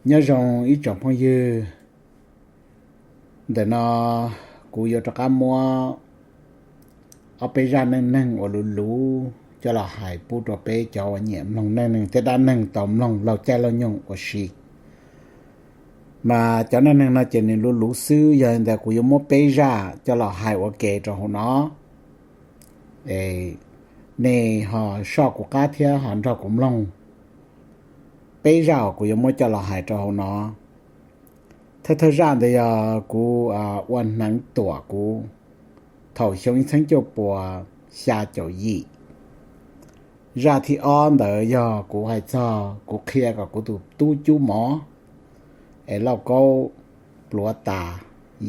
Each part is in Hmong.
Nyob zoo ib tsoom phooj ywg, ntawm no kuv yuav rov qab muab ob peb zaj neej neeg uas luv luv coj los hais pub rau peb cov uas nyiam mloog neej neeg thiab dab neeg tau mloog laug caij laug nyoog ua si. Mas cov neej neeg no ces nws luv luv xwb, yog li ntawd kuv yuav muab peb zaj coj los hais ua ke rau hauv no. Nej ho soj kuv qab thiab ho nrog kuv mloog peb zaj uas kuv yuav muab coj los hais rau hauv no. Thawj thawj zaj ntawd yog kuv ua hneev tuam kuv thaum xyoo ib txheeb cuaj puas xya caum yim. Zaj thib ob ntawd yog kuv hais txog kuv qhia kom kuv tus tub cub mov es lauj kaub pluav tas,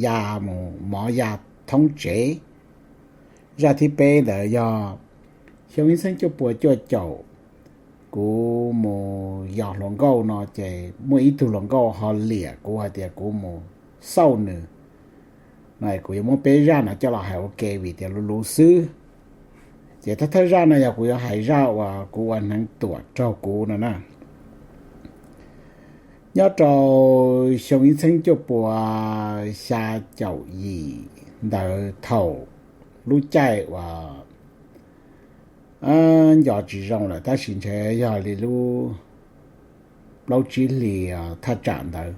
ya mus mov ya thoob tsev. Zaj thib peb ntawd yog xyoo ib txheeb cuaj puas cuaj caum, kuv mus yos hluas nkauj no ces muaj ib tug hluas nkauj ho liam kuv hais tias kuv mus xauj nws. No kuv yuav muab peb zaj no coj los hais ua ke vim tias luv luv xwb. Ces thawj thawj zaj no yog kuv yuav hais zaj uas kuv ua hneev tuam raug kuv no na. Nyob rau xyoo ib txheeb cuaj puas xya caum yim ntawd thaum lub caij uas nco tsis zoo lawm tab sis ntshe yog li lub plaub tsib hlis thaj tsam ntawd.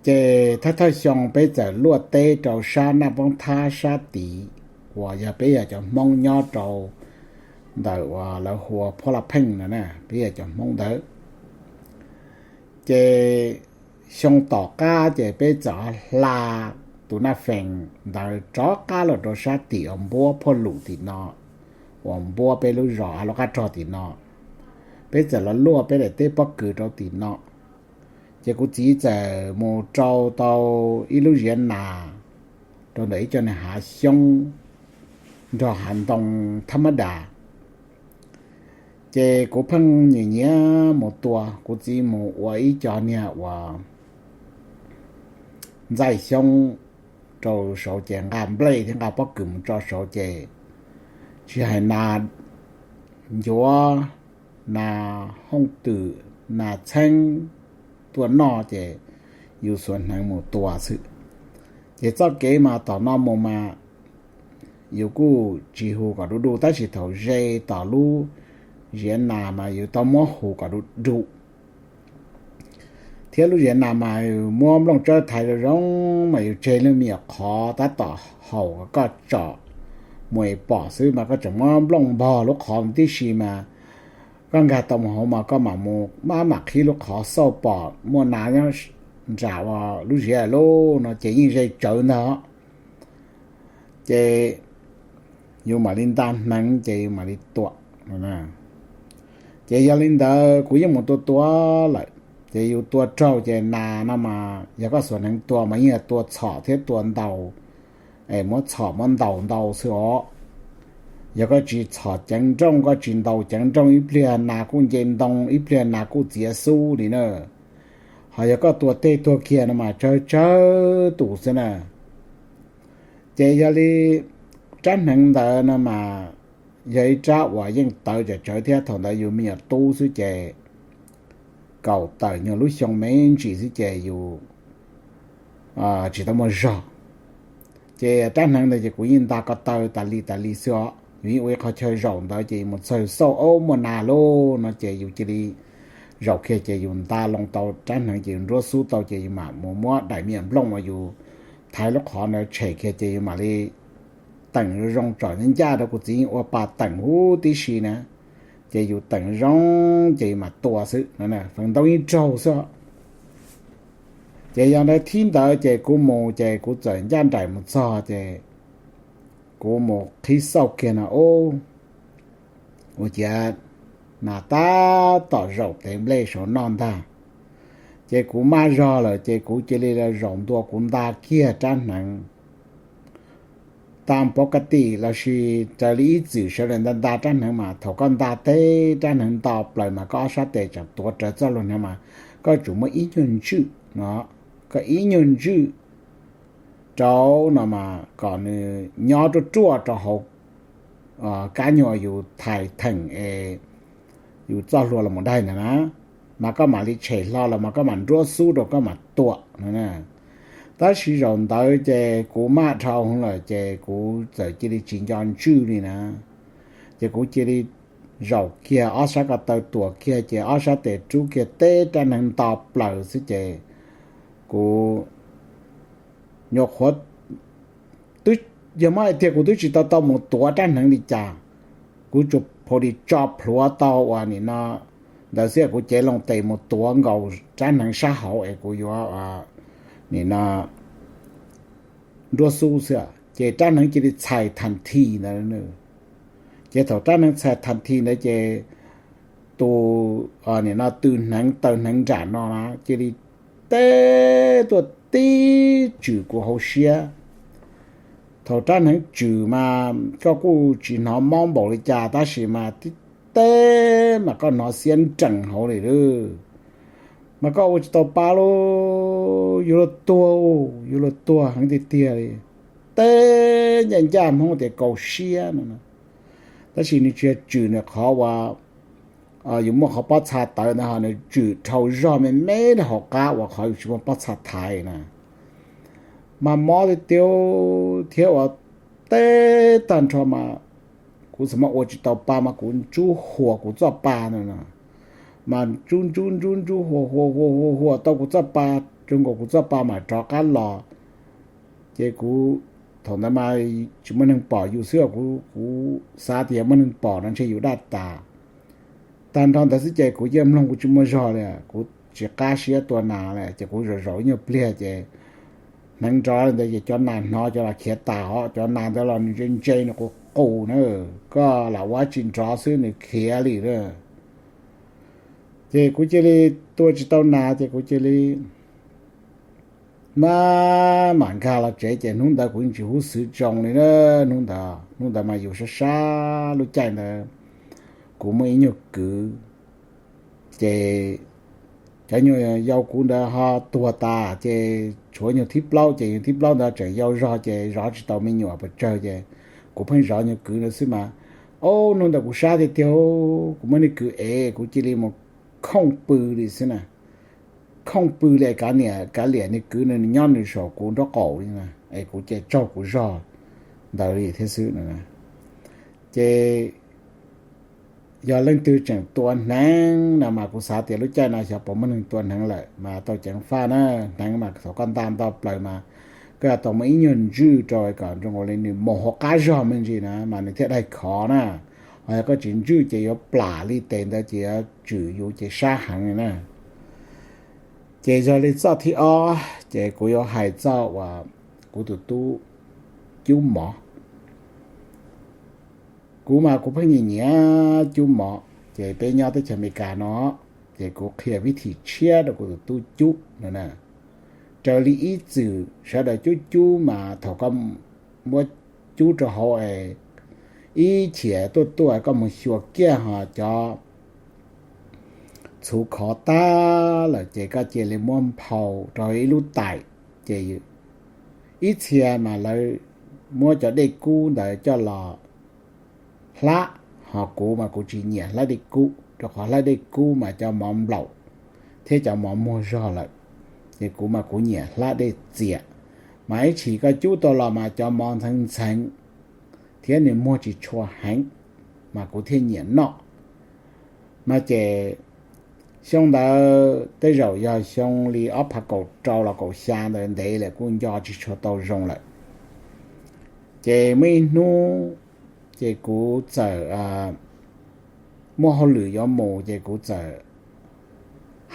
Ces thawj thawj xyoo peb txawm luaj teb rau sab Naj Poob Thab sab tid, uas yog peb yog cov Hmoob nyob rau ntawm uas lawv hu ua Phuab Laj Pheej no na, peb yog cov Hmoob ntawd. Ces xyoo tom qab ces peb txawm hla tus Naj Fees ntawd rov qab los rau sab tim uas Npuab Phuaj Lum tim no, uas Npuab peb lub zos av lub qab rog tim no. Peb txawm los luaj peb daim teb pob kws rau tim no. Ces kuv txiv txawm mus rau tau ib lub ziav nas rau ntawm ib co niag hav xyoob nrog hav ntoo thab mab das. Ces kuv pheej nyiam nyiam mus tua, kuv txiv mus ua ib co niag uas ntxaij xyoob rau saud ces nqa nplej thiab nqa pob kws mus tso saud ces tsis hais nas ncuav, nas hooj twm, nas txheeb tuaj noj ces yus xuas hneev mus tua xwb. Ces txoj kev mas tom no mus mas yus kuj tsis hu kom du du tab sis thaum ze tom lub ziav nas mas yus tau muab hu kom du du. Thiab lub ziav nas mas yus muab nplooj tsawb thaiv zoo zoo mas yus tseg lub me nyuam qhov tab tom haum koj tsom mus es pom xwb mas koj tseem muab nplooj npog lub qhov tib si mas koj nkag tau mus hauv mas koj mam mus maj mam qhib lub qhov xauj pom muaj nas nyob nram ua lub ziav lub no ces yeej ze tsawv ntag. Ces yus mam li nta hneev ces yus mam li tua. Ces yog li ntawd kuv yeej mus tua tua lawm, ces yus tua raug ces nas no mas yog koj xuas hneev tua mas yeej yog tua txhom thiab tua ntaus, es muab txhom muab ntaus ntau xwb os. Yog koj tsis txhom ceev nrooj, koj tsis ntaus ceev nrooj, ib pliag nas kuj nce ntoo, ib pliag nas kuj txiav xub li na. Ho yog koj tua tej tuag kiag no mas tsawg tsawg tus xwb na. Ces yog li rab hneev ntawd no mas yog ib rab uas yeej tawv tsawv tsawv thiab thaum ntawd yus me nyuam tub xwb ces kaum tawm nyuag lub xyoo me ntsis xwb ces yus tsis tau muaj zog. Ces rab hneev ntawd ces kuv yeej nta ko taw tas li tas li xwb os. Yus yeej ua ib qho chaw zaum ntawd ces yus mus txog xauj ob muaj nas lauj no ces yus cia li zaum kiag ces yus nta loo tau rab hneev ces yus nruab xub tau ces yus mam mus muab daim me nyuam nplooj uas yus thaiv lub qhov ntawd tshem kiag ces yus mam li teem zoo zoo tsom ncaj rau. Kuv txiv yeej ua pa teem huv tib si na, ces yus teem zoo ces yus mam tua xwb, feem ntau yeej raug xwb. Ces yog ntawd thib ntawd ces kuv mus ces kuv txawm ncaj nraim mus txog ces kuv mus qhib xauj kiag no ub, ua ciav nas tab tom zaum tev nplej saum no ntag. Ces kuv maj zog lawm ces kuv cia li zaum ntua kuv nta kiag rab hneev. Tam pov ka tim lossis raws li ib txwm sawv daws nta nta rab hneev mas thaum koj nta teb rab hneev nto plaws mas koj ob sab tes tseem tuav rawv txoj hlua hneev mas koj tsum muab ib nyuag ntswj no, koj ib nyuag ntswj rau no mas kom nws nyob ruaj ruaj rau hauv kab nyuag yus thais theem es yus txoj hlua los mus daig ntawd na. mas koj mam li tshem hlo los mas koj mam nruab xub rau koj mam tua no. Tab sis zaum ntawd ces kuv maj dhau lawm ces kuv txawm cia li tsis nco ntswj li na. Ces kuv cia li zaum kiag ob sab ko taw tuam kiag ces ob sab tes rub kiag teb rab hneev nto plaws xwb ces kuv nyuam qhuav, yog muab hais tiag kuv twb tsis tau tau mus tuav rab hneev li cas, kuv tsuas pha li tso plhuav tau uas nim no ntawd xwb, kuv cev loo tes mus tuav nkaus rab hneev sab hauv es kuv yuav nim no nruab xub xwb ces rab hneev cia li txhais thas thi ntawd. Ces thaum rab hneev txhais thas thi ntawd ces tus nim no tw hneev taw hneev nram no na cia li teb tuaj tib tswm kuv hauv siab. Thaum rab hneev tswm mas koj kuj tsis hnov mob npaum li cas tab sis mas tib teb mas koj hnov xiab nrees hauv li lawm. Mas koj ua tsis tau pa lauj, yuav luag tuag, yuav luag tuag heev tiag tiag li. Teb ncaj ncaj hmoob tias kaus siab no. Tab sis nws tsis yog tswm nws qhov uas yus muaj qhov pob txha tawv ntawd ho nws tswm dhau zog me me rau hauv qab uas qhov yus tsis muaj pob txha thaiv na. Mas mob tiag tiag thiab uas teb tag nrho mas kuv txawm mas ua tsis tau pa mas kuv ntsub huas kuv txoj pa no na. Mas ntsub ntsub ntsub ntsub huas huas huas huas huas tau kuv txoj pa, rau nkaus kuv txoj pa mam rov qab los. Ces kuv, thaum ntawd mas tsis muaj neeg pom yus xwb, kuv xav tias muaj neeg pom no ntshe yus daj tas. Tag nrho ntawd xwb ces kuv yeej mloog kuv tsis muaj zog li, kuv tsis qab siab tua nas li ces kuv zaum zaum ib nyuag pliag ces hneev nrov li ntawd ces cov nas hnov cov los khiav tas os, cov nas ntawd los nws ntse ntse nws qus qus na, koj lam ua tsis nrov xwb nws khiav li na. Ces kuv cia li tua tsis tau nas ces kuv cia li maj mam nkag los tsev ces hnub ntawd kuv yeej tsis hub xwv zoo li na. Hnub ntawd, hnub ntawd mas yus sab sab lub caij ntawd kuv muaj ib nyuag kwv, ces cov nyuag yau kuv ntawd ho tuag tas ces tshuav nyuag thib plaub ces nyuag thib plaub ntawd tseem yau zog ces zov tsis tau me nyuam pes tsawg ces kuv pheej zov nyuag kwv ntawd xwb mas. Ob hnub ntawd kuv sab tiag tiag, kuv muaj niag kwv ev kuv cia li mus khooj pw li xwb na. Khooj pw li kav niam kav liam niag kwv nws nyob nws saum kuv nraub qaum li na es kuv ces tsaug kuv zog ntawd li thiab xwb no. Ces yog leej twg tseem tua hneev no mas kuv xav tias lub caij no xyov puas muaj neeg tua hneev lawm mas tau ceev faj na. Hneev mas thaum koj nta nto plaws mas koj yuav tau muaj ib nyuag ntswj rau kom zoo li nws mus hauv qab zog me ntsis na mas nws thiaj daig khov na. Ho yog koj tsis ntswj ces yuav plam li tes ntawd ces yuav tswm yus ces sab heev li na. Ces yog li txoj thib ob ces kuv yuav hais txog uas kuv tus tub cub mov. Kuv mas kuv pheej nyiam nyiam cub mov ces peb nyob teb chaws Amelikas no ces kuv qhia vib thim tshiab rau kuv tus tub cub no na. Raws li ib txwm sawv daws cub cub mas thaum koj muab cub rau hauv es ib chim tuaj tuaj koj mus xyuas kiag ho cov txhuv khov tag lawm ces koj cia li muab nphau rau ib lub tais ces ib txhia mas lawv muab cov dej kub ntawd coj los hlab, ho kuv mas kuv tsis nyiam hlab dej kub rau qhov hlab dej kub mas cov mov nplaum thiab cov mov muag zog lawm. Ces kuv mas kuv nyiam hlab dej txias, mas ib chim koj cub tau los mas cov mov ntxheev ntxheev thiab nws muag tsis tshua heev, mas kuv thiaj nyiam noj. No ces xyoo ntawd tej zaum yog xyoo li ob phav kaum rau los kaum xya ntawd ntev lawm kuj nco tsis tshua tau zoo lawm. Ces muaj ib hnub ces kuv txawm muaj hauj lwm yuav mus ces kuv txawm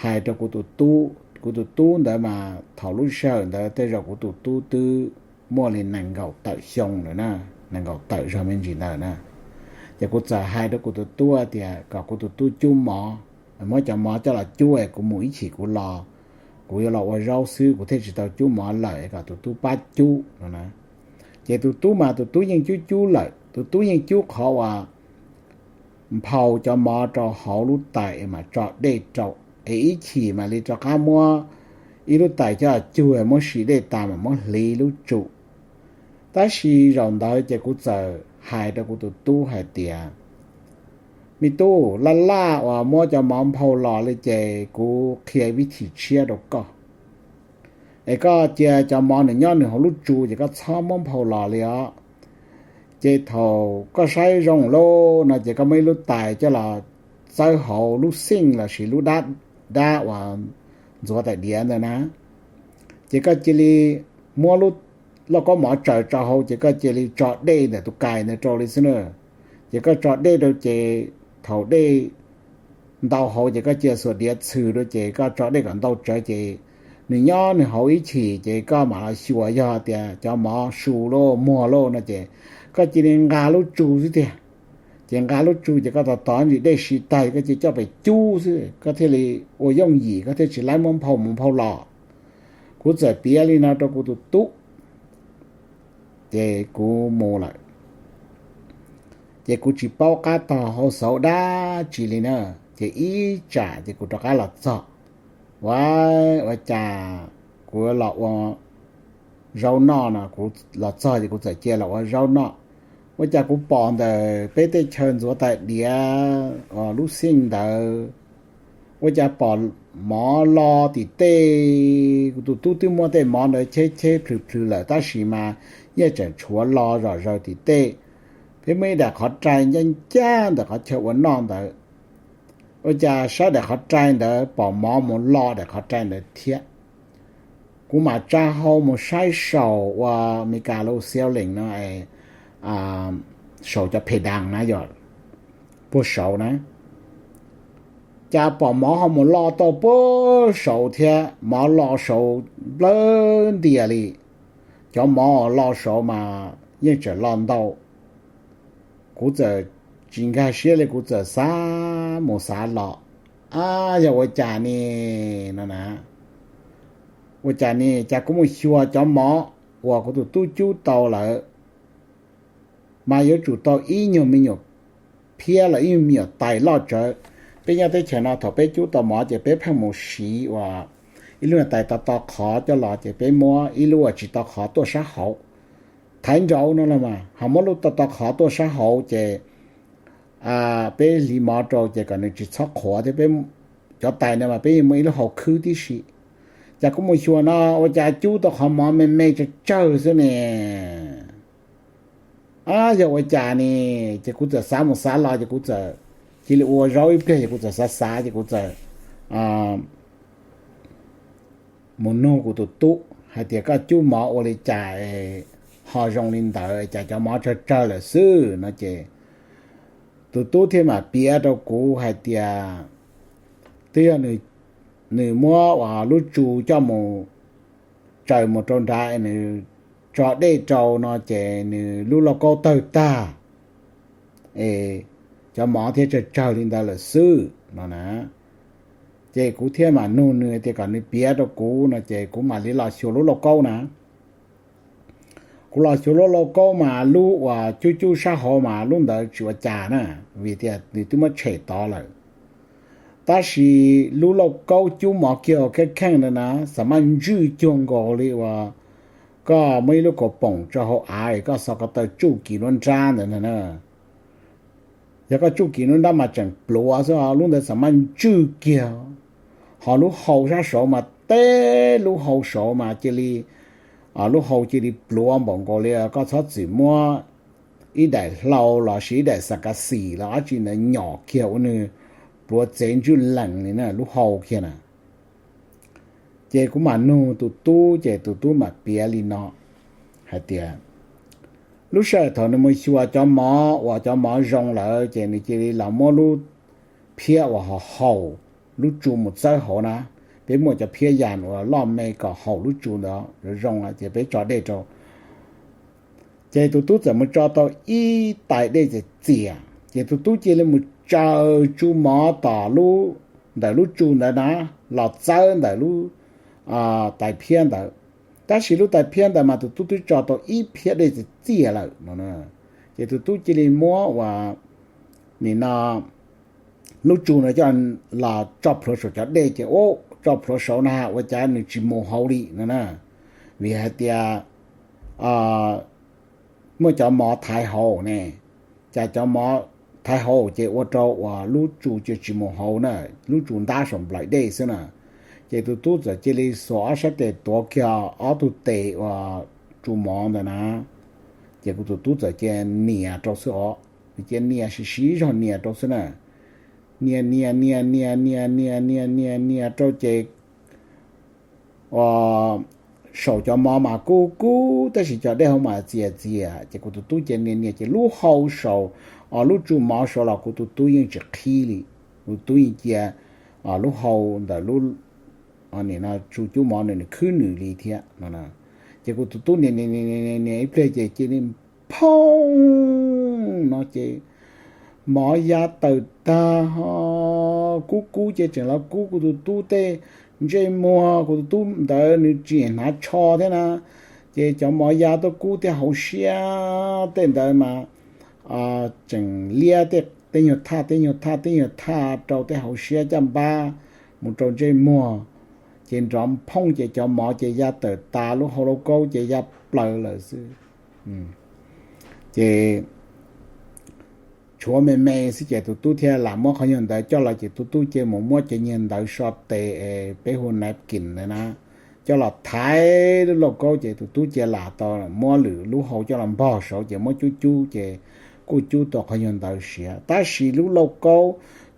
hais rau kuv tus tub, kuv tus tub ntawd mas thaum lub sij hawm ntawd tej zaum kuv tus tub twb muaj li nees nkaum tawm xyoo lawm na, nees nkaum tawm zog me ntsis ntawd na. Ces kuv txawm hais rau kuv tus tub tias kom kuv tus tub cub mov, muab cov mov coj los cub es kuv mus ib chim kuv los, kuv yuav los ua zaub xwb kuv thiaj tsis tau cub mov lawm es kom tus tub pab cub no na. Ces tus tub mas tus tub yeej cub cub lawm, tus tub yeej cub qhov uas nphau cov mov rau hauv lub tais es mam tso dej rau, es ib chim mam li rov qab muab ib lub tais coj cug muab sim dej tas mam muab hliv lub tsum. Tab sis zaum ntawd ces kuv txawm hais rau kuv tus tub hais tias, Me tub, laj laj uas muab cov mov nphau los li ces kuv qhia vib thim tshiab rau koj. Es koj cia cov mov nws nyob nws hauv lub tsu ces koj txhob muab nphau los li os. Ces thaum koj saib zoo lawm no ces koj muab ib lub tais coj los txawb hauv lub xij lossis lub dab, dab uas ntxuav tais diav ntawd na. Ces koj cia li muab lub lauj kaub mov tsaws rau hauv ces koj cia li tso dej ntawm tus kais ntawd rau li xwb na. Ces koj tso dej rau ces thaum dej ntau hauv ces koj cia xuas diav txhws rau ces koj tso dej kom ntau tsawv ces nws nyob nws hauv ib chim ces koj mam los xyuas yog tias cov mov su lawm muag lawm no ces koj cia li nqa lub tsu xwb tiag. Ces nqa lub tsu ces koj tos tos ntsis dej siv tag koj cia coj pem cub xwb koj thiaj li ua yooj yim koj thiaj tsis laib muab nphau mus nphau los. Kuv txawm piav li no rau kuv tus tub ces kuv mus lawm. Ces kuv tsis paub qab tog hauv xauv dab tsi li na. Ces ib tsam ces kuv rov qab los txog. Ua, ua cas kuv los ua zaub noj no, kuv los txog ces kuv txawm cia los ua zaub noj. Ua cas kuv pom ntawm peb tej chaw ntxuav tais diav lub xij ntawd, ua cas pom mov lo tim tej. Kuv tus tub twb muab tej mov ntawd cheb cheb plhws plhws lawm tab sis mas yeej tseem tshuav lo zom zaws tim tej. Peb muaj ib daim qhov rai ncaj ncaj ntawm qhov chaw ua noj ntawd. Ua cas saib daim qhov rai ntawd pom mov mus lo daim qhov rai ntawd thiab. Kuv mam tsa hau mus saib saum uas Meskas lus ceiling no, saum cov phem daas na, yog puag saud na, cas pom mov ho mus lo tau puag saud thiab, mov lo saud nplawg ntias li. Cov mov lo saud mas yeej tseem lo ntau. Kuv txawm tsis nkag siab li, kuv txawm xav mus xav los, ab, yog ua cas ne no na. Ua cas ne, cas kuv mus xyuas cov mov uas kuv tus tub cub tau lawm mas yuav tsum tau ib nyuag me nyuam phiab los ib nyuag me nyuam tais loj tsawv. Peb nyob teb chaws no thaum peb cub tau mov ces peb pheej mus siv ua ib lub niag tais to to qhov coj los ces peb muab ib lub uas tsis to qhov tuaj sab hauv, thaiv nraud no los mas ho muab lub to to qhov tuaj sab hauv ces peb hliv mov rau ces kom nws tsis txhob qhuav thiab. Peb cov tais no mas peb yeej muaj ib lub hau khwb tib si. Cas kuv mus xyuas no ua cas cub tau qhov mov me me tsawg tsawg xwb ne. Ab, yog ua cas ne, ces kuv txawm xav mus xav los ces kuv txawm cia li ua zaub ib pliag ces kuv txawm xav xav ces kuv txawm mus nug kuv tus tub hais tias koj cub mov ua li cas ho zoo li ntawd, cas cov mov tsawg tsawg lawm xwb no ces tus tub thiaj mam piav rau kuv hais tias twb yog nws muab uas lub tsu coj mus tsaws mus rau nrad, nws tso dej rau no ces nws lub lauj kaub tawg tag es cov mov thiaj tsawg tsawg li ntawd lawm xwb no na. Ces kuv thiaj mam nug nws tias kom nws piav rau kuv no ces kuv mam li los xyuas lub lauj kaub na. Kuv los xyuas lub lauj kaub mas lub uas cub cub sab hauv mas lub ntawd tsis ua cas na, vim tias nws twb muab tshem tod lawm. Tab sis lub lauj kaub cub mov kiag kheej kheej ntawd na, xam maj ntswj cuag nkaus li uas koj muab ib lub kaus poom tso hauv av es koj xav ko taw tsuj kiag lub nrab ntawd na. Yog koj tsuj kiag lub nrab mas tseem pluav xwb, lub ntawd xam maj ntswj kiag. Ho lub hau sab saud mas teb lub hau saud mas cia li, lub hau cia li pluav npaum nkaus li koj txhob txwm muab ib daim hlau los sis ib daim xas kas xim los dab tsi ntawd nyom kiag ua nws pluav txev ntswj lees li na lub hau kiag na. Ces kuv mam nug tus tub ces tus tub mam piav li no hais tias lub sij hawm thaum nws mus xyuas cov mov uas cov mov zoo lawm ces nws cia li los muab lub phiab uas ho haus lub tsu mus txawb hauv na. Peb muaj cov phiab yas uas loj me kom haus lub tsu ntawd zoo zoo ces peb tso dej rau. Ces tus tub txawm mus tso tau ib tais dej txias txias ces tus tub cia li mus tsaws tsu mov tom lub, ntawm lub tsu ntawd na, los txawb ntawm lub tais phiab ntawd. Tab sis lub tais phiab ntawd mas tus tub twb tso tau ib phiab dej txias txias lawm no. Ces tus tub cia li muab uas nim no lub tsu no coj los tso plhuav saum cov dej ces ua tso plhuav saud na ua cas nws tsis mus hauv li no na. Vim hais tias muaj cov mov thaiv hauv ne, cas cov mov thaiv hauv ces ua rau uas lub tsu cia tsis mus hauv na, lub tsu ntab saum nplaim dej xwb na. Ces tus tub txawm cia li xuas ob sab tes tuav kiag ob tug tes uas tsu mov ntawd na, ces kuv tus tub txawm cia nias rau xwb os, cia nias siv siv zog nias rau xwb na. Nias nias nias nias nias nias nias nias nias rau ces saum cov mov mas kub kub tab sis cov dej hauv mas txias txias, ces kuv tus tub cia nias nias ces lub hau saum os lub tsu mov saud los kuv tus tub yeej tsis qhib li. Kuv tus tub yeej cia lub hau ntawm lub tsu cub mov nws khwb nws li thiab no. Ces kuv tus tub nias nias nias ib pliag ces cia li phooj no ces mov ya tawm tag ho kub kub ces tseem los kub kuv tus tub tej ntsej muag, kuv tus tub ntawd nws tsis hnav tsho thiab na, ces cov mov ya tuaj kub tej hauv siab tej ntawd mas tseem liab tej nyuag thaj tej nyuag thaj tej nyuag thaj rau tej hauv siab caj npab mus rau ntsej muag, ces nrov phooj ces cov mov ces ya tawm tas lub hau lauj kaub ces ya plaws lawm xwb. Ces tshuav me me xwb ces tus tub thiaj lam muab qhov nyuag ntawd coj los ces tus tub cia mus muab cov nyuag ntawd so tes es peb hu napkin ntawd na, coj los thaiv lub lauj kaub ces tus tub cia lam tau muab lwm lub hau coj los npog saud ces muab cub cub ces kuj cub tau qhov nyuag ntawd siav. Tab sis lub lauj kaub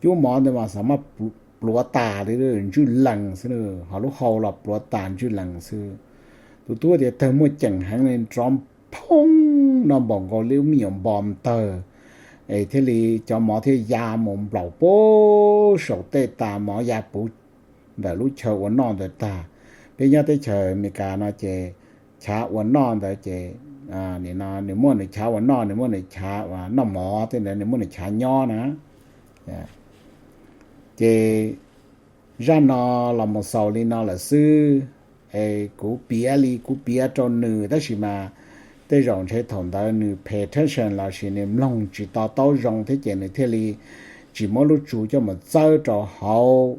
cub mov ntawd mas xav mas pluav tas li ntswj lees xwb, ho lub hau los pluav tas ntswj lees xwb. Tus tub tias tawg muaj ceem heev li, nrov phooj no npaum nkaus li lub me nyuam npo ntawg es thiaj li cov mov thiaj ya mus nplaum puag saum tej tas mov ya puv ntawm lub chaw ua noj ntawd tag. Peb nyob teb chaws Amelikas no ces chav ua noj ntawd ces nws muaj nws chav ua noj, nws muaj nws chav noj mov tej ntawd, nws muaj nws chav nyob na. Ces zaj no los mus xaus li no lawm xwb. Es kuv piav li kuv piav rau nws tab sis mas tej zaum ntshe thaum ntawd nws pay attention los sis nws mloog tsis to taub zoo thiab ces nws thiaj li tsis muab lub tsu coj mus txawb rau hauv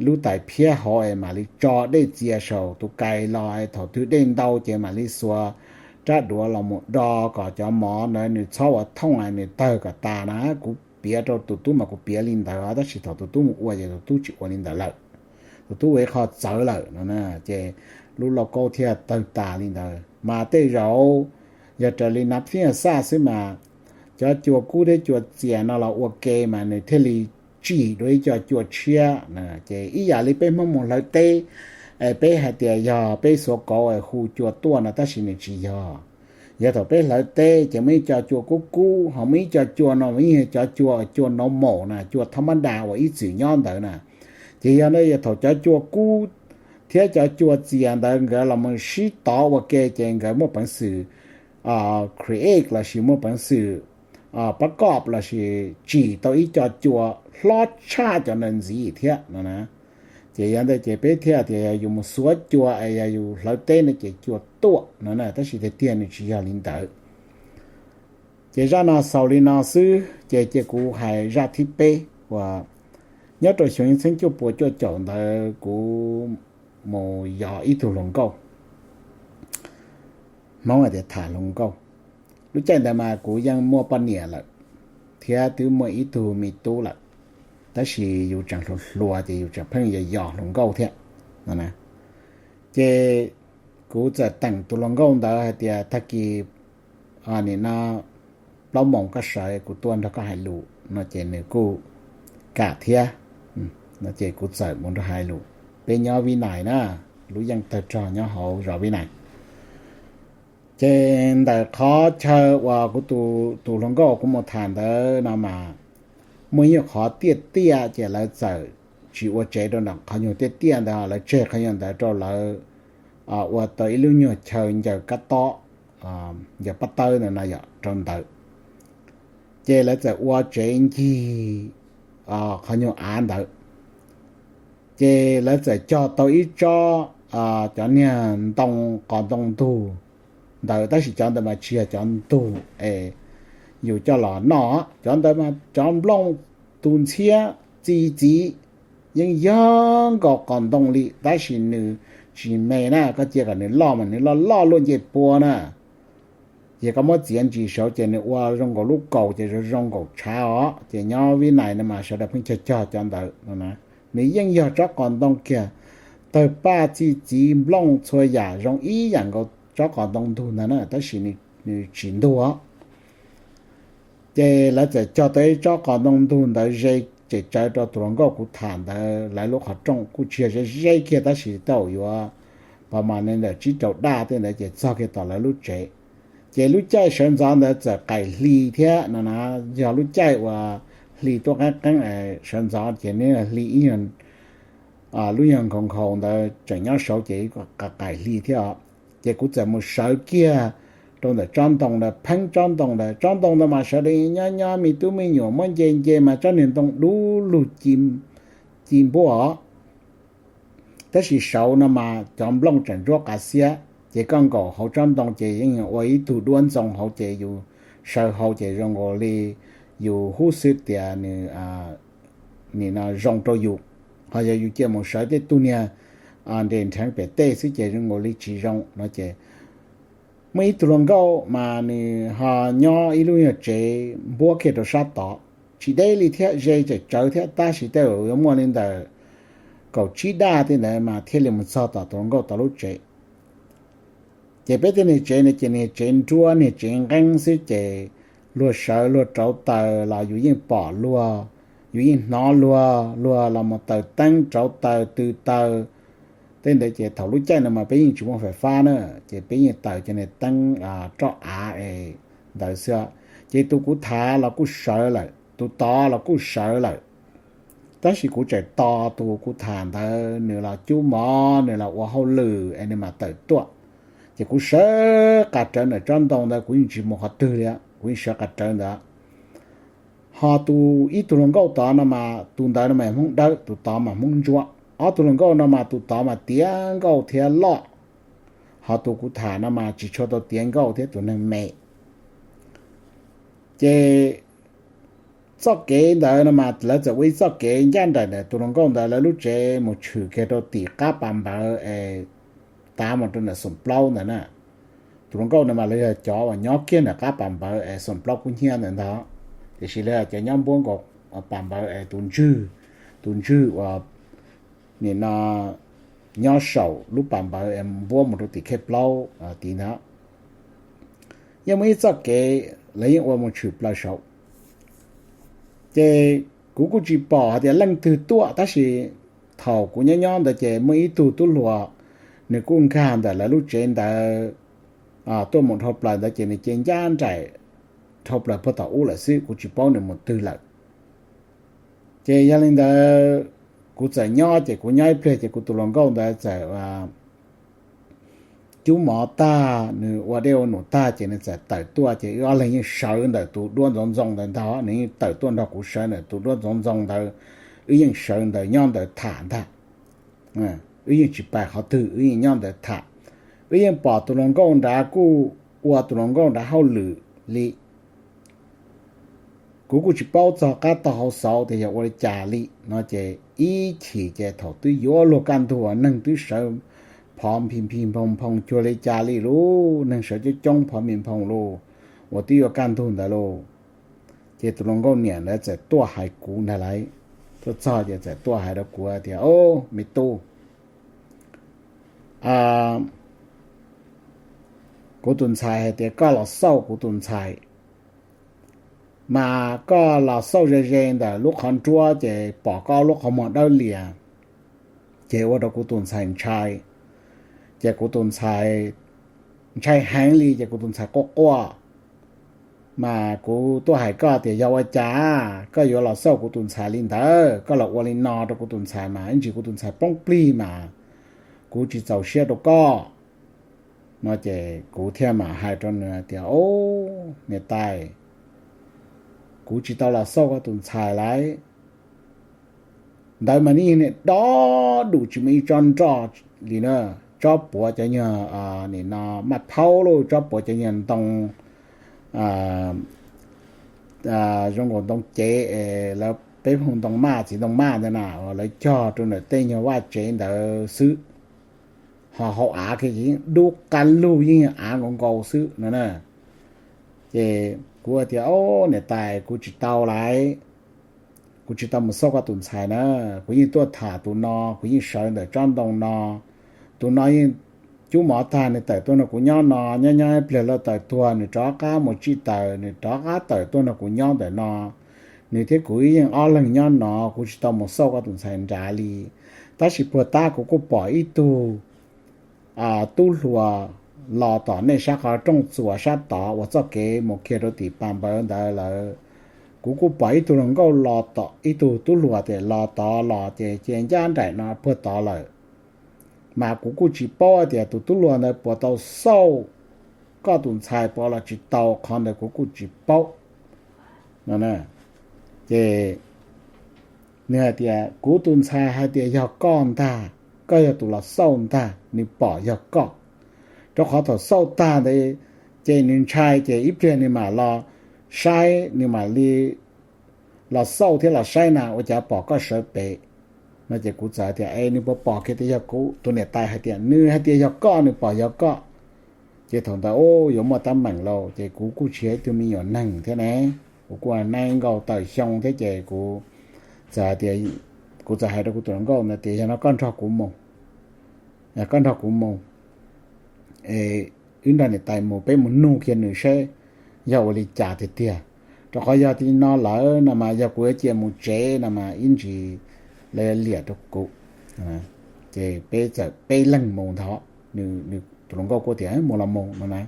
lub tais phiab hauv es mam li tso dej txias saum tus kais los es thaum twg dej ntau ces mam li xuas rab duav los mus do kom cov mov ntawd nws txhob ua thooj nws tawg kom tas na. Kuv piav rau tus tub mas kuv piav li ntawd tab sis thaum tus tub mus ua ces tus tub tsis ua li ntawd lawm. Tus tub ua ib qho txawv lawm no ces lub lauj kaub thiaj tawg tas li ntawd. Mas tej zaum yog raws li nab thiaj xaj xwb mas cov cua kub thiab cua txias no los ua ke mas nws thiaj li tsim dua ib co cua tshiab. Ces ib yam li peb Hmoob mus hlawv teb, peb hais tias yog peb xuav kauv hu cua tuaj no tab sis nws tsis yog. Yog thaum peb hlawv teb ces muaj ib co cua kub kub, ho muaj ib co cua no mas yeej yog cov cua, cua normal na, cua thab mab da uas ib txwm nyob ntawd na. Ces yog no yog thaum cov cua kub thiab cov cua txias ntawd nkawd los mus sib tov ua ke ces nkawd muaj peev xwm create los sis muaj peev xwm pab koj los sis tsim tau ib co cua hlob tshaj cov ntawd ntxiv thiab no na. Ces yog ntawd ces peb thiaj tias yog yus mus xuav cua es yog yus hlawv teb no ces cua tuaj no na, tab sis tiag tiag nws tsis yog li ntawd. Ces zaj no xaus li no xwb ces cia kuv hais zaj thib peb uas nyob rau xyoo ib txhiab cuaj puas cuaj caum ntawd kuv mus yos ib tug hluas nkauj, Hmoob hais tias tham hluas nkauj. Lub caij ntawd mas kuv yeej muaj poj niam lawm thiab twb muaj ib tug me tub lawm, tab sis yus tseem hluas hluas ces yus tseem pheej yos yos hluas nkauj thiab no na. Ces kuv txawm teem tus hluas nkauj ntawd hais tias tag kis nim no plaub moos koj sawv kuv tuaj nrog koj hais lus no ces nws kuj kam thiab. Ces kuv txawm mus nrog hais lus. Peb nyob Vib Nais na, lub yeej tawg rog nyob hauv zos Vib Nais. Ces ntawm qhov chaw uas kuv tus hluas nkauj kuv mus tham ntawd no mas muaj ib nyuag qhov tiaj tiaj ces lawv txawm tsis ua tsev rau nram qhov nyuag tiaj tiaj ntawd, lawv tseg qhov nyuag ntawd rau lawv ua tau ib lub nyuag chaw ncaws kab tob, ncaws pab tawb ntawd no yom rau ntawd. Ces lawv txawm ua tsev ncig qhov nyuag av ntawd. Ces lawv txawm cog tau ib tsob cov niag ntoo, qos ntoo ntug ntawd, tab sis cov ntawd mas tsis yog cov ntug es yus coj los noj. Cov ntawd mas cov nplooj tus ntxhiab txi txiv, yeej yog nkaus qos ntoo li, tab sis nws tsis me na, koj cia kom nws loj mas nws loj loj luaj ncej pua na. Ces koj muab txiav ntsis saud ces nws ua zoo nkaus lub kaus ces zoo zoo nkaus tshav os. Ces nyob Vib Nais no mas sawv daws pheej cog cog cov ntawd no na. Nws yeej yog tsob qos ntoo kiag, tawg paj txi txiv nplooj txhua yam zoo ib yam nkaus tsob qos ntoo ntug ntag na, tab sis nws tsis ntug os. Ces lawv txawm cog tau ib tsob qos ntoo ntug ntawd ze tsem tsawv rau tus hluas nkauj kuv tham ntawd lawv lub qhov rooj, kuj tsis yog ze ze kiag tab sis tej zaum yuav pab mas ntawm tsib rau daj tej ntawd ces txog kiag tom lawv lub tsev. Ces lub caij sawv ntxov ntawd txawm qaim hli thiab no na, yog lub caij uas hli tuaj qeeb qeeb sawv ntxov ces nws hli ib nyuag, lub nyuag nkhaus nkhaus ntawd tseem nyob saud ces qaim hli thiab os. Ces kuv txawm mus sawv kiag rau ntawm tsob ntoo ntawd, pheeb tsob ntoo ntawd, tsob ntoo ntawd mas sawv daws nyob nyob me tub me nyuam muab nce nce mas tsob niag ntoo dub lug ci npuab os. Tab sis saud no mas cov nplooj tseem ntsuab qav xiab, ces koj nkaum hauv tsob ntoo ces yeej ua ib tug duab ntxoo hauv ces yus sawv hauv ces zoo nkaus li yus hub xwb tias nws nim no zoo rau yus. Ho yog yus cia mus sawv tej tug niag nres nrheev pem tej xwb ces zoo nkaus li tsis zoo no ces muaj ib tug hluas nkauj mas nws ho nyob ib lub nyuag tsev npuab kiag rau sab tod, tsis deb li thiab, ze tsem tsawv thiab tab sis tej zaum yuav muaj li ntawm kaum tsib daj tej ntawd mas thiaj li mus txog tom tus hluas nkauj tau lub tsev. Ces peb tej niag tsev no ces niag tsev nruab niag tsev nqeeb xwb ces luag sawv luag rauv taws los yus yeej pom luag, yus yeej hnov luag, luag los mus taws teeb rauv taws tw taws. Tej ntawd ces thaum lub caij no mas peb yeej tsis muaj fais fab na, ces peb yeej taws cov niag teeb roj av es ntawd xwb. Ces tus kuv tham los kuj sawv lawm, tus tod los kuj sawv lawm. Tab sis kuv tseem tos tus kuv tham ntawd nws los cub mov, nws los ua hauj lwm es nws mam tawm tuaj. Ces kuv sawv qas rawv ntawm tsob ntoo ntawd, kuv yeej tsis mus qhov twg li, kuv yeej sawv qas rawv ntawd. Ho tus ib tug hluas nkauj tod no mas tus ntawd no mas Hmoob Dawb, tus tod mas Hmoob Ntsuab. Ob tug hluas nkauj no mas tus tod mas tiav nkauj thiab loj, ho tus kuv tham no mas tsis tshua tau tiav nkauj thiab, tus neeg me. Ces txoj kev ntawd no mas lawv txawm ua ib txoj kev ncaj nraim ntawm tus hluas nkauj ntawd lawv lub tsev mus tshwm kiag rau tim qab pas npawv es tav mus rau ntawm xoom plaub ntawd na. Tus hluas nkauj no mas lawv yog cov uas nyob kiag ntawm qab pas npawv es xoom plaub kub hnyiab ntawd ntag, tiam sis lawv yog cov nyob npuab nkaus pas npawv es tus ntswg, tus ntswg uas nim no nyob saum lub pas npawv es npuab mus rau tim khej plaub tid ntag. Yeej muaj ib txoj kev lawv yeej ua mus tshwm plaws saud. Ces kuv kuj tsis pom hais tias leej twg tuaj, tab sis thaum kuv nyob nyob ntawd ces muaj ib tug tub hluas, nws kuj nkag ntawm lawv lub tsev ntawd tuaj mus dhau plaws ntawd ces nws cia ncaj nraim dhau plaws puag tom ub lawm xwb, kuv tsis paub nws mus twg lawm. Ces yog li ntawd, kuv txawm nyob ces kuv nyob ib pliag ces kuv tus hluas nkauj ntawd txawm cub mov tag, nws ua dej ua num tag ces nws txawm tawm tuaj ces wb ob leeg yeej sawv ntawm tus duab ntxoov ntxoo ntawd ntag, nws yeej tawm tuaj nrog kuv sawv ntawm tus duab ntxoov ntxoo ntawd, wb yeej sawv ntawd nyob ntawd tham ntag. Wb yeej tsis pais qhov twg, wb yeej nyob ntawd tham. Wb yeej pom tus hluas nkauj nrad kuj ua tus hluas nkauj nrad hauj lwm li. Kuv kuj tsis paub txog qab tau hauv xauv tias yog ua li cas li no ces ib chim ces thaum twb yuav luag kaj ntug, neeg twb sawv phov nphis nphis nphoo nphoo cuag li cas li lauj, neeg sawv coob coob phov nphis nphoo lauj, uas twb yuav kaj ntug ntawd lauj. Ces tus hluas nkauj niam ntawd txawm tuaj hais kuv ntag lauj. Tuaj txog ces txawm tuaj hais rau kuv tias, Au, me tub, kuv tus ntxhais hais tias koj los xauj kuv tus ntxhais, mas koj los xauj ze ze ntawm lub qhov nruab ces pom koj lub qhov muag dawb lias, ces ua rau kuv tus ntxhais ntshai. Ces kuv tus ntxhais ntshai heev li ces kuv tus ntxhais quaj quaj. Mas kuv tuaj hais koj tias yog ua cas koj yuav los xauj kuv tus ntxhais li ntawd, koj los ua li no rau kuv tus ntxhais mas ib ntsis kuv tus ntxhais poob plig mas kuv tsis txaus siab rau koj. No ces kuv thiaj mam hais rau nws tias, Au, niam tais, kuv tsis tau los xauj koj tus ntxhais lauj. Ntawd mas nws niag dob dum tsis muaj ib tsob nroj li na, tsob puav cov nyuag, nim no maj phaub lauj, tsob puav cov nyuag ntoo zoo nkaus ntoo cev es lawv peb hu ntoo maj txiv ntoo maj ntawd na, lawv cog rau ntawm tej nyuag vaj tsev ntawd xwb. Ho hauv av kiag ces yeej dub qab lug, yeej yog av nkaus nkaus xwb no na. Ces kuv tias, Au, niam tais, kuv tsis tau lais, kuv tsis tau mus xauj koj tus ntxhais na. Kuv yeej tuaj tham tus no, kuv yeej sawv ntawm tsob ntoo no. Tus no yeej cub mov tag, nws tawm tuaj nrog kuv nyob no, nyob nyob ib pliag lawm tawm tuag, nws rov qab mus tsij taws, nws rov qab tawm tuaj nrog kuv nyob ntawm no. Nws thiab kuv yeej ob leeg nyob no, kuv tsis tau mus xauj koj tus ntxhais nrad li. Tab sis puag ta kuv kuj pom ib tug tub hluas los tom nej sab qhov rooj txuas sab tod uas txoj kev mus kiag rau tim pas npawv ntawd lawm. Kuv kuj pom ib tug hluas nkauj los tom, ib tug tub hluas tias los tod los ces cia ncaj nraim no puag tod lawm. Mas kuv kuj tsis paub tias tus tub hluas ntawd puas tau xauj koj tus ntxhais puas los tsis tau, qhov ntawd kuv kuj tsis paub no. Ces nws hais tias, Kuv tus ntxhais hais tias yog koj ntag, koj yog tus los xauj ntag, nws pom yog koj. Rau qhov thaum xauj tag ntawd ces nws ntshai, ces ib pliag nws mam los saib, nws mam li los xauj thiab los saib na ua cas pom koj sawv pem no. Ces kuv txawm tias, Es nws puas pom kiag tias yog kuv? Tus niam tais hais tias, Nws hais tias yog koj, nws pom yog koj. Ces thaum ntawd yuav muaj teeb meem lauj, ces kuv kuj tsis yog ib tug me nyuam neeg thiab ne, kuv kuj nees nkaum tawm xyoo thiab, ces kuv txawm hais tias, kuv txawm hais rau kuv tus hluas nkauj ntawd tias, Yog no koj nrog kuv mus, koj nrog kuv mus, es wb nrog niam tais mus, peb mus nug kiag nws seb yog ua li cas tiag tiag. Rau qhov yog li no lawm no mas yog kuv yuav cia mus tsev no mas ib ntsis lawv liam rau kuv. Ces peb txawm peb leeg mus ntag. Nws, tus hluas nkauj kuj tias, Mus los mus no na.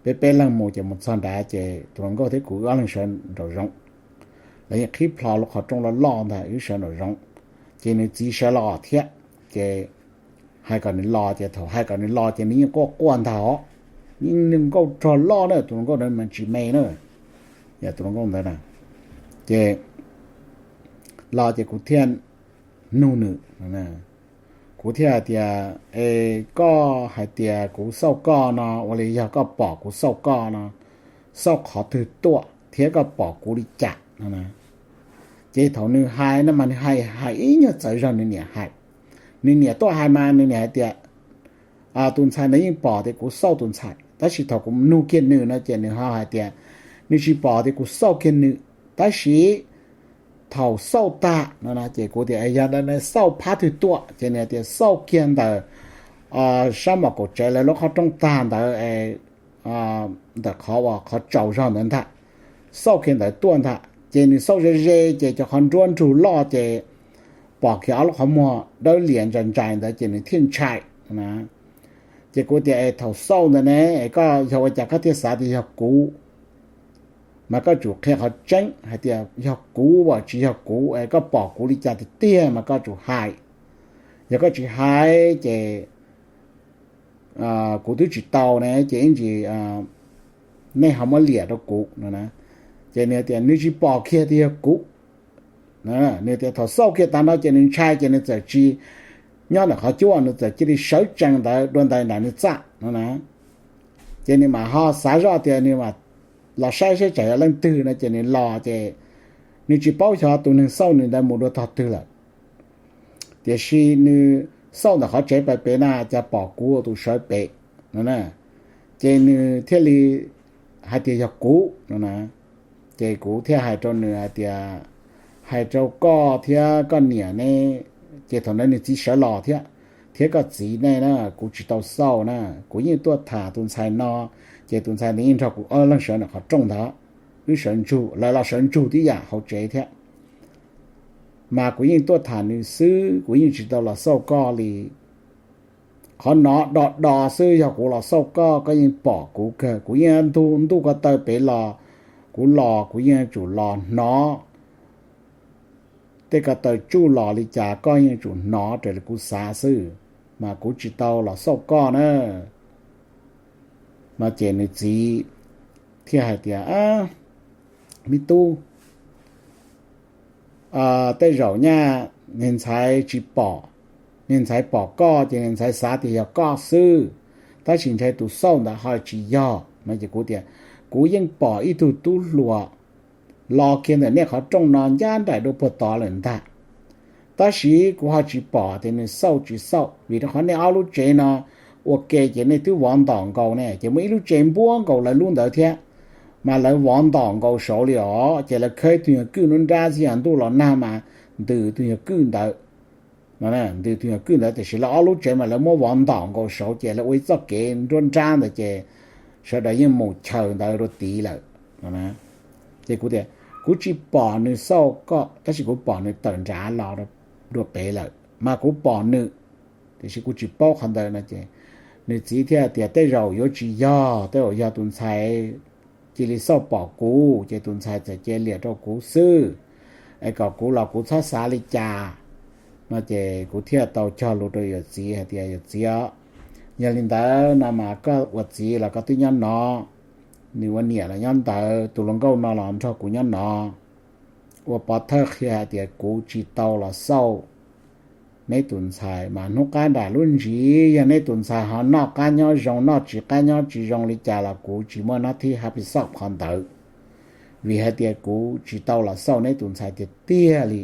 Peb peb leeg mus ces mus txog nrad ces tus hluas nkauj thiab kuv wb ob leeg sawv nraum zoov. Lawv yeej qhib plho lub qhov rooj loj loj ntag, wb sawv nraum zoov. Ces nws txiv sawv los thiab, ces hais kom nws los, ces thaum hais kom nws los ces nws yeej quaj quaj ntag os. Yeej nkauj rog loj na, tus hluas nkauj ntawd mas tsis me na, yog tus hluas nkauj ntawd na. Ces los ces kuv thiaj nug nws, kuv thiaj hais tias, Es koj hais tias kuv xauj koj no ua li yog koj pom kuv xauj koj no, xauj qhov twg tuaj thiab koj pom kuv li cas no na? Ces thaum nws hais no mas nws hais hais ib nyuag txawv zog nws niam hais. Nws niam tuaj hais mas nws niam hais tias, Tus ntxhais ntawd yeej pom tias kuv xauj tus ntxhais, tab sis thaum kuv nug kiag nws no ces nws ho hais tias nws tsis pom tias kuv xauj kiag nws, tab sis thaum xauj tag no na, ces kuv tias, Yog xauj phab twg tuaj? Ces nws tias xauj kiag ntawm sab mom kaum tsev lawv lub qhov rooj tag ntawd, ntawm qhov uas qhov tsaus zog ntawd ntag, xauj kiag ntawd tuaj ntag. Ces nws xauj ze ze ces cov qhov nruab nrug loj ces pom kiag ob lub qhov muag dawb lias ntsais ntsais ntawd ces nws thiaj ntshai na. Ces kuv tias, Es thaum xauj ntawd ne, es koj yog ua cas koj thiaj xav tias yog kuv? Mas koj tsum qhia qhov tseeb hais tias yog kuv as tsis yog kuv, es koj pom kuv li cas tiag tiag mas koj tsum hais. Yog koj tsis hais ces kuv twb tsis tau ne, ces ib ntsis nej ho muab liam rau kuv no na. Ces nws tias nws tsis pom kiag tias yog kuv. Nws tias thaum xauj kiag tas no ces nws ntshai ces nws txawm tsis nyob ntawm qhov cuab, nws txawm cia li sawv tsees ntawd dua ntais nram nws txaj no na. Ces nws mam ho xav zoj tias nws mam los saib saib tsam yog leej twg no ces nws los ces nws tsis paub xyov tus neeg xauj nws ntawd mus dua tog twg lawm. Tiam sis nws xauj ntawm qhov tsev pais pem na cas pom kuv tus sawv pem no na. Ces nws thiaj li hais tias yog kuv no na. Ces kuv thiaj hais rau nws hais tias, Hais rau koj thiab koj niam ne, ces thaum ntawd nws txiv sawv los thiab, thiab koj txiv nej na, kuv tsis tau xauj na, kuv yeej tuaj tham tus ntxhais no, ces tus ntxhais ntawd yeej nrog kuv ob leeg sawv ntawm qhov rooj ntawd, wb sawv ntsug, lawv los sawv ntsug tib yam hauv tsev thiab. Mas kuv yeej tuaj tham nws xwb, kuv yeej tsis tau los xauj koj li. Qhov no do do xwb, yog kuv los xauj koj, koj yeej pom kuv kawg. Kuv yeej ntuj ko taw pem los, kuv los kuv yeej tsum los hnov tej ko taw tsuj los li cas koj yeej tsum hnov raws li kuv xav xwb, mas kuv tsis tau los xauj koj na. No ces nws txiv thiaj hais tias, Me tub, tej zaum nyaj niag ntxhais tsis pom, niag ntxhais pom koj ces niag ntxhais xav tias yog koj xwb, tab sis ntshai tus xauj ntawd ho tsis yog no. Ces kuv tias, Kuv yeej pom ib tug tub hluas los kiag ntawm nej qhov rooj no ncaj nraim dua puag tod lawm ntag. Tab sis kuv ho tsis pom tias nws xauj tsis xauj, vim rau qhov nej ob lub tsev no ua ke ces nej twb vov ntom nkaus ne, ces muaj ib lub tsev npuab nkaus lawv lub ntawd thiab. mas lawv vov ntom nkaus saud li os, ces lawv khawb tus nyuag kwj nruab nrab xwb, yog ntuj los nag mas ntws tus nyuag kwj ntawd, ntws tus nyuag kwj ntawd, tiam sis lawv ob lub tsev mas lawv muab vov ntom nkaus saud, ces lawv ua ib txoj kev nruab nrab ntawd, ces sawv daws yeej mus chaws ntawd rau tid lawm. Ces kuv tias, kuv tsis pom nws xauj koj, tab sis kuv pom nws tawm nrad los dua pem lawm, mas kuv pom nws, tiam sis kuv tsis paub qhov ntawd no. Ces nws txiv thiaj tias, tej zaum yuav tsis yog, tej zaum yog tus ntxhais cia li xauj pom kuv, ces tus ntxhais txawm cia li liam rau kuv xwb, es kom kuv los kuv txhob xav li cas no. Ces kuv thiaj tau cog lus rau yawm txiv hais tias, yawm txiv, yog li ntawd no mas koj ua txiv los koj twb nyob no, nws ua niam los nyob ntawd, tus hluas nkauj no los nrog kuv nyob no, ua pov thawj qhia hais tias kuv tsis tau los xauj neb tus ntxhais, mas hnub qab nram lub ntsis yog neb tus ntxhais ho noj qab nyob zoo, noj tsis qab nyob tsis zoo li cas los kuv tsis muaj nab thib hab pis xoj qhov ntawd, vim hais tias kuv tsis tau los xauj neb tus ntxhais tiag tiag li.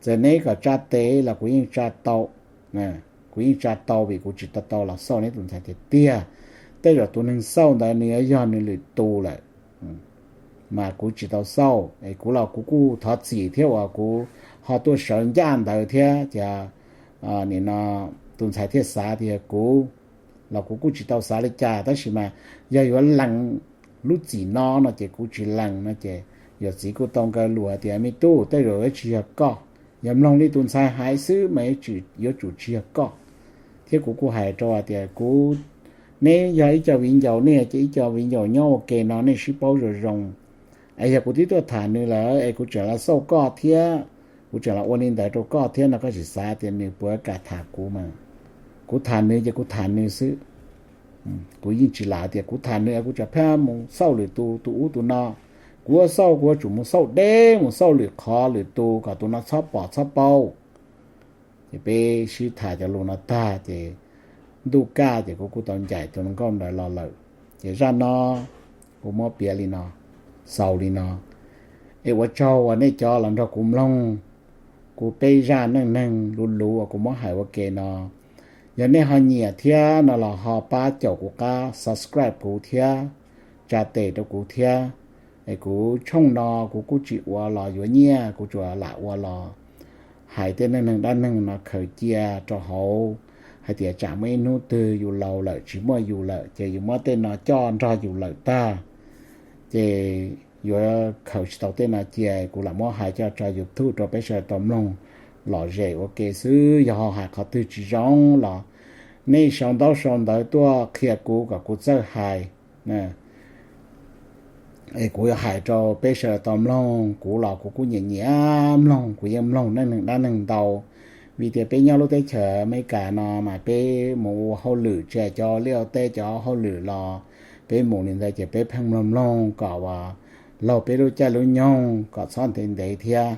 Txawm neb kom tsa tes los kuv yeej tsa tau, kuv yeej tsa tau vim kuv tsis tau tau los xauj neb tus ntxhais tiag tiag. Tej zaum tus neeg xauj ntawd nws yuav yog nws lwm tus lawm, mas kuv tsis tau xauj es kuv los kuv kuj thov txim thiab uas kuv ho tuaj sawv ncaj ntawd thiab ces nim no tus ntxhais thiaj xav tias kuv los kuv kuj tsis tau xav li cas, tab sis mas yog yuav lees lub txim no no ces kuv tsis lees no. Ces yawm txiv kuj tau nkaw lus hais tias, me tub, tej zaum yuav tsis yog koj, yog mloog li tus ntxhais hais xwb mas yuav tsum tsis yog koj. Thiab kuv kuj hais rau hais tias kuv, neb yog ib co viv ncaus, nej yog ib co viv ncaus nyob ua ke no nej sib paub zoo zoo, es yog kuv twb tuaj tham nws lawm es kuv tseem los xauj koj thiab, kuv tseem los ua li ntawd rau koj thiab no, koj tsis xav tias nws puas kam tham kuv mas. Kuv tham nws ces kuv tham nws xwb. Kuv yeej tsis lam tias kuv tham nws kuv tsam phab mus xauj lwm tus, tus ub tus no. Kuv yuav xauj kuv yuav tsum mus xauj deb, mus xauj lwm qhov lwm tus kom tus no txhob pom txhob paub. Ces peb sib tham cov lus no tag ces ntuj kaj ces kuv kuj tau ncaim tus hluas nkauj ntawd los lawm. Ces zaj no kuv muab piav li no, xaus li no. Es ua tsaug uas nej cov los nrog kuv mloog kuv peb zaj neej neeg luv luv uas kuv muab hais ua ke no. Yog nej ho nyiam thiab no los ho pab caum kuv qab subscribe kuv thiab, tsa tes rau kuv thiab. Es kuv tshooj no kuv kuj tsis ua los yuav nyiaj, kuv tsuas lam ua los hais tej neej neeg dab neeg no khaws cia rau hauv, hais tias tsam muaj ib hnub twg yus laus lawm tsis muaj yus lawm ces yus muab tej no coj nrog yus lawm tag, ces yuav khaws tsis tau tej no cia, kuv lam muab hais coj tso YouTube rau peb sawv daws tau mloog lom zem ua ke xwb. Yog ho hais qhov twg tsis zoo los nej sau ntaub sau ntawv tuaj qhia kuv kom kuv txawj hais. Es kuv yuav hais rau peb sawv daws tau mloog, kuv los kuv kuj nyiam nyiam mloog, kuv yeej mloog neej neeg dab neeg ntau. Vim tias peb nyob lub teb chaws Amelikas no mas peb mus ua hauj lwm, tsis hais cov liaj teb cov hauj lwm los peb mus li ntawd ces peb pheej mloog mloog kom uas laug peb lub caij lub nyoog kom txhob ntev ntev thiab.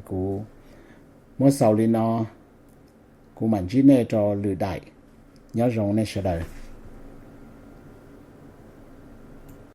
Kuv muab xaus li no, kuv mam ntsib nej rau lwm daim. Nyob zoo nej sawv daws.